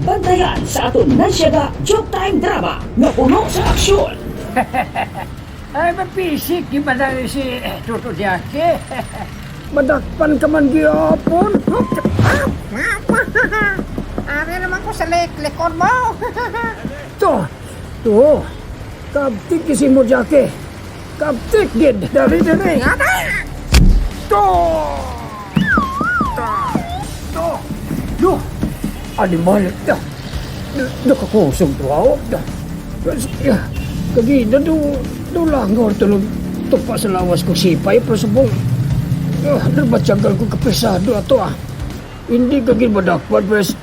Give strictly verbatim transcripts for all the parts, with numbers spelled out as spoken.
Bantayan sa aton Nansyaga Joke Time Drama nga puno sa aksyon. Ay, mapisik, di ba na si Toto Jackie? Madakpan ka man gihapon. Ari naman ko sa lik-, likod mo. To, to. Kabtik kasi mo, Jackie. Kabtik gid. Dali, dali. Aba! To! To! To! Lo! Animal. Nakakusog to, ah. Kagina do, do langaw tulog tupa sa lawas ko sipay, pero subong, ah, nabatyagan ko kapisado ato, ah. Hindi ka gid madakpan, pres.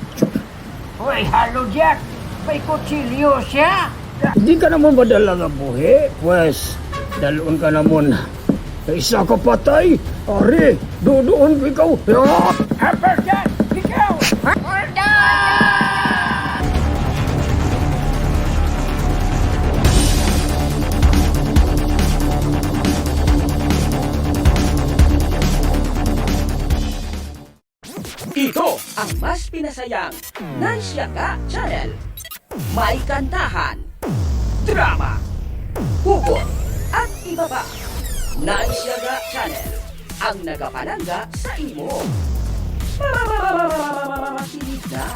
Hoy, Halo Jack, may kutsilyo siya. Hindi ka naman madala nga buhi, pwes, dalon ka naman. Sa isa ka patay, ari, duduon ko ikaw. Ah! Uppercut! Ikaw! Order! Ito ang mas pinasayang Nansyaga Channel. May kantahan, drama, hugot, at iba pa. Nansyaga Channel, ang nagapalangga sa imo. Makinig na.